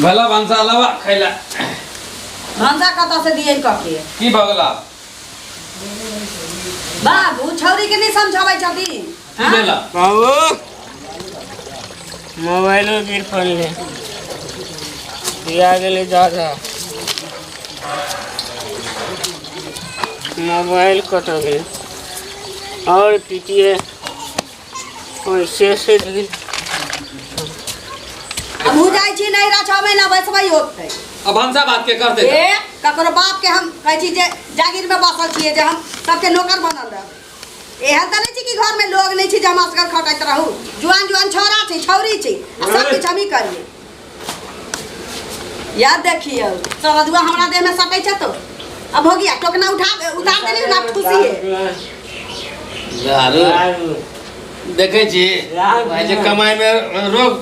भला भनसा अलावा खैला भनसा कतऽ से दियै कके की भऽ गेल आब? बाबू छौरी के नहीं समझाबै छथिन की भेला बाबू मोबाइलो गिर पड़ले दिया गेलै दादा मोबाइल कतऽ गेलै आओर पीटिए पैसे से गेल हमहूँ जाइ छी नैहरा 6 महीना बैसबै होतै अब भनसा भात के करते ए ककरो बाप के हम कहै छी जे जागीर में बसल छियै जे हम सबके नौकर बनल रहब एहन तऽ नहि छै कि घर में लोग नहि छै जे हम असगर खटैत रहू जुआन जुआन छौड़ा छै छौरी छै आ सब किछु हमही करियै याद देखियौ सरदुआ हमरा देह में सटै छै तो अब हो गया टोकना उठा उतार देली ना खुशी है दारू देखै छी भाई जे कमाई में रोग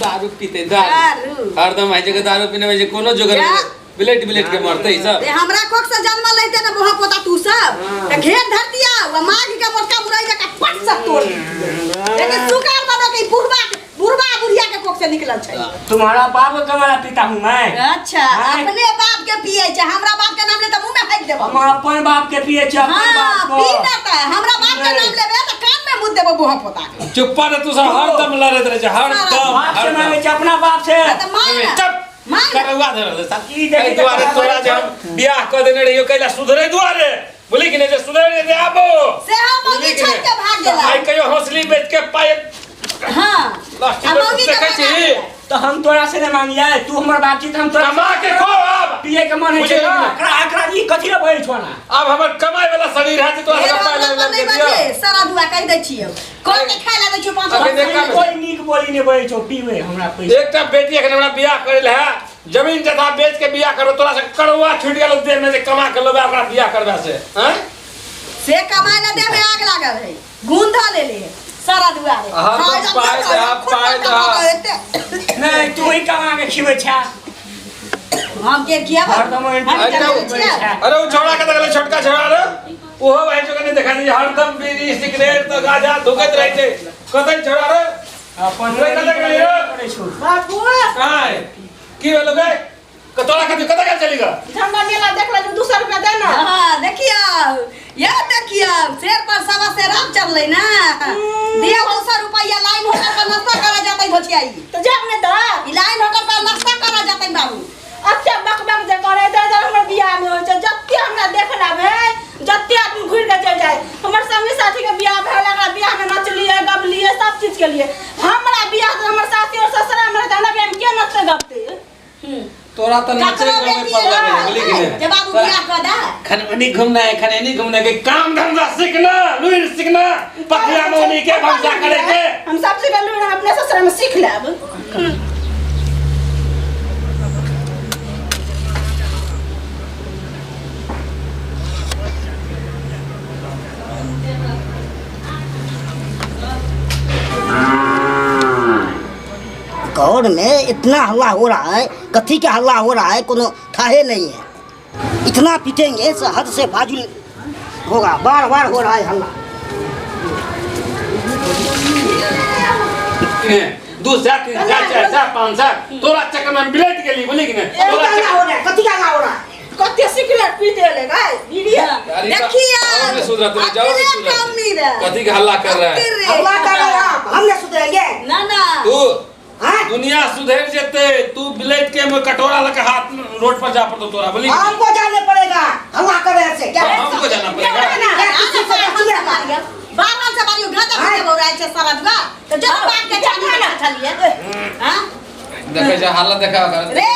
दारू पीते दारू दारू हरदम भाई जे दारू पीने में जे कोनो जोगर जा। बिलेट बिलेट के मरते ई सब ए हमरा कोख से जन्म लेते ना बोहा पोता तू सब त घेर धरतिया व माघ के मोटका मुरई जका पट से तोड़ दितिया। लेकिन सुकार बनो के बुढ़वा बुढ़वा बुढ़िया के कोख से निकलल छै तुम्हारा बाप का कमरा पीता हूँ मैं अच्छा हाँ। अपने बाप के पिए छै हमरा बाप के नाम ले त मुंह में फेंक देबो हम अपन बाप के पिए छी अपन हां बाप पी को ना त हमरा बाप के नाम लेबे त कान में मुंह देबो बोहा पोता के चुप्पा रे तू सब हरदम लड़ैत रहै छै हरदम बाप से हरदम। मांगे छी अपना बाप से त मांग ना चुप मांग ना। करौआ धरल साला। ई देखी एहि दुआरे तऽ तोरा जे हम बियाह कऽ देने रहियो कैला सुधरे दुआरे बुझली कि नहि जे सुधरे नहि आबो से हम बुझली मौगी कि छोड़ नहि? के भाग गेला आइ कहियो हौसली बेच के पाइ हां लास्ट आ मौगी के देखै भगा छी देला। तो हम तोरा से नहीं मांगिए तू हमर बाप छी त हम तोरा कमा के खो आब पिए के मन है छै बुझली कि नहि? अकरा अकरा ई कथी रे भइल छो ना आब हमर कमाई वाला शरीर है जे तोरा फेर सबके पाइ हमरा लग पर नहीं लग के दियौ बजे सारा दुआ कहि दै छियौ कोन के खाय ला दै छियौ पाँच अभी रुपया देखा कोई नीक बोली नहीं बोले छो पीवे हमरा पैसा एकटा बेटी एखन हमरा बियाह करै लए है जमीन जथा बेच के बियाह करबो तोरा से कड़ुआ छूट गेल देह में जे कमा के लेबै ओकरा बियाह करबा से हैं से कमाय ला देह में आग लागल है गुण धऽ लेले है सारा दुआरे हम खाय तऽ ला पाइ देह, दह, खुद पाइ कमा दह। कऽ एते। नहीं तू ही कमा के खिबै छा हम के खियाब हरदम हम अरे के तो- छियै? अरे वो छोड़ा के देखले छोटका छोड़ा रे ओहो भाई जो कने देखा नहीं हरदम बीड़ी सिगरेट तो गांजा धुकैत रहै छै कतै छोड़ा रे अपन रे कतऽ गेली रे? करै छौ बाबू काय की भेलो गे तोरा कथी कतऽ गेल चली गे झंडा मेला देख ले 200 रुपया दे ना हाँ देखियौ या देखियौ शेर पर सवा शेर आब चढ़लै ना दिया 200 रुपया लाइन होटल पर नाश्ता करा जातै धोचियाई तो जाब ने दा ई लाइन होटल पर नाश्ता करा जातै बाबू अच्छा बक बक जे करे इधर इधर हमर बियाह में होइ छै जते हमरा देखला भेल जते आदमी घुरि के चलि जाय हमर संगी साथी के बियाह भेल एकरा बियाह में नचलिए गबलिए सब चीज के लिए हमरा बियाह से हमर साथी और ससुरा हमरा हमरा बियाह में के नचते गबते तोरा तऽ नाचे ककरो गावे बेटी पर लगे बुझली कि है नहीं जे बाबू बियाह कऽ दे खननी घूमना है खननी घूमना है काम धंधा सीखना लुइर सीखना पथिया मौनी के भंसा करे के हम सब चीज के लुरि हम अपने ससुरा में सीख लेब घर में इतना हल्ला हो रहा है कथी का हल्ला हो रहा है कोनो थाहे नहीं है इतना पीटेंगे से हद से फाजुल होगा बार बार हो रहा है हल्ला दू सौ तीन सौ चार सौ पाँच सौ तोरा चक्कर में बिलट गेली बोली कि नहीं तोरा हल्ला हो रहा है कथी का हल्ला हो रहा है कते सिगरेट पी देले गाय बीड़ी देखिए और नहीं सुधरा तू जाओ नहीं अकेले सुधरा काम नहीं रहा कथी के हल्ला कर रहा है हल्ला कर रहे हैं आप हम नहीं सुधरेंगे ना ना तू हाँ? दुनिया सुधर जेते तू बिलट के में कटोरा लके हाथ में रोड पर जा पड़तो तोरा बोली हमको जाने पड़ेगा हल्ला कर रहे हैं ऐसे क्या हमको जाना पड़ेगा क्या किसी से बचिएगा? बारह से बारियो गाजा पी के बौराइ छै सारा दुआ तऽ जब बाप के चानी बना छलिए हां देखे छै हालत देखा कर रे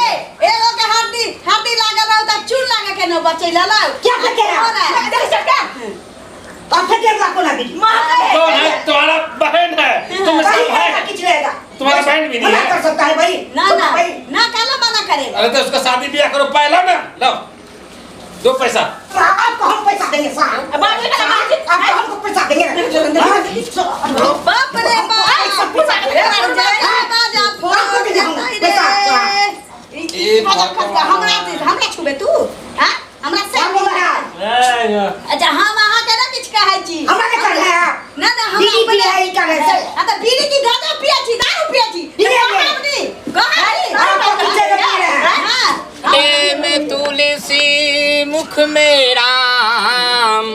एगो के हड्डी हड्डी लागल रहौ तऽ चून लागे के न बचै ललौ क्या फेंके है? देख सका और फेंकेगा कौन अभी कौन है तुम्हारा बहन है तुम इसका कहीं भाई रहेगा किच रहेगा तुम्हारा बहन भी नहीं मना है कर सकता है भाई ना ना भाई ना काला मना करेगा अरे तो उसका शादी ब्याह करो पहला ना लो दो पैसा आपको हम पैसा देंगे साहब बाबू के बाबू आपको हमको पैसा देंगे हाँ? बाप रे बाप पैसा रे बाजा आपको भी देंगे पैसा ए हमरा हमरा छुबे तू हां हमरा से क्या बोला है अच्छा हम अहाँ के ना किछु कहै छी हमरा के कहै है आप ना ना हम बीड़ी पिए है, ई कहै छै। आ तऽ बीड़ी की गांजा पिए छी दारू पिए छी पिए कहब है। नहि कहब नहि हाँ, तुलसी मुख में राम।